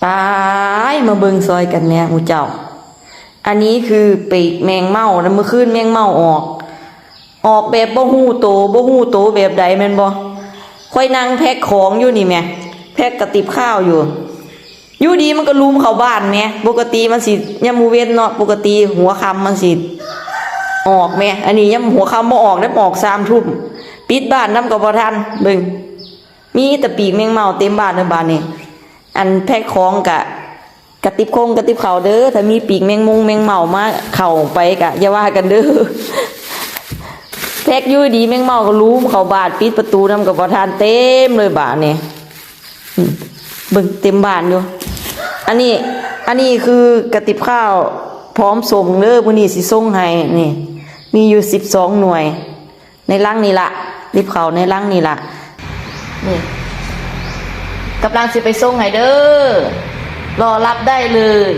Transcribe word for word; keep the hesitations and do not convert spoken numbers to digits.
ตาย มาเบิ่งซอยกันแหน่หมู่เจ้า อันนี้คือปีกแมงเม่านะ มื้อคืนแมงเม่าออก ออกแบบบ่ฮู้โต บ่ฮู้โตแบบใดแม่นบ่ ข่อยนั่งแพ็คของอยู่นี่แหม แพ็คกระติบข้าวอยู่ อยู่ดีมันก็ลุมเข้าบ้านแหม ปกติมันสิยามมื้อเว็นเนาะ ปกติหัวค่ำมันสิออกแหม อันนี้ยามหัวค่ำบ่ออกเด้ ออกสามทุ่ม ปิดบ้านนำก็บ่ทัน เบิ่ง มีแต่ปีกแมงเม่าเต็มบ้านเลยบาดนี้ อันแพ็คของกะ กระติบคงกระติบข้าวเด้อ ถ้ามีปีกแมงมุงแมงเม่ามาเข้าไปกะ อย่าว่ากันเด้อ แพ็คอยู่ดีแมงเม่าก็ลุมเข้าบ้าน ปิดประตูนำก็บ่ทัน เต็มเลยบาดนี้ อืม เบิ่งเต็มบ้านอยู่ อันนี้ อันนี้คือกระติบข้าวพร้อมส่งเด้อ มื้อนี้สิส่งให้ นี่ มีอยู่สิบสองหน่วย ในลังนี่ละ กระติบข้าวในลังนี่ละ นี่ กำลังสิไปส่งให้เด้อ รอรับได้เลย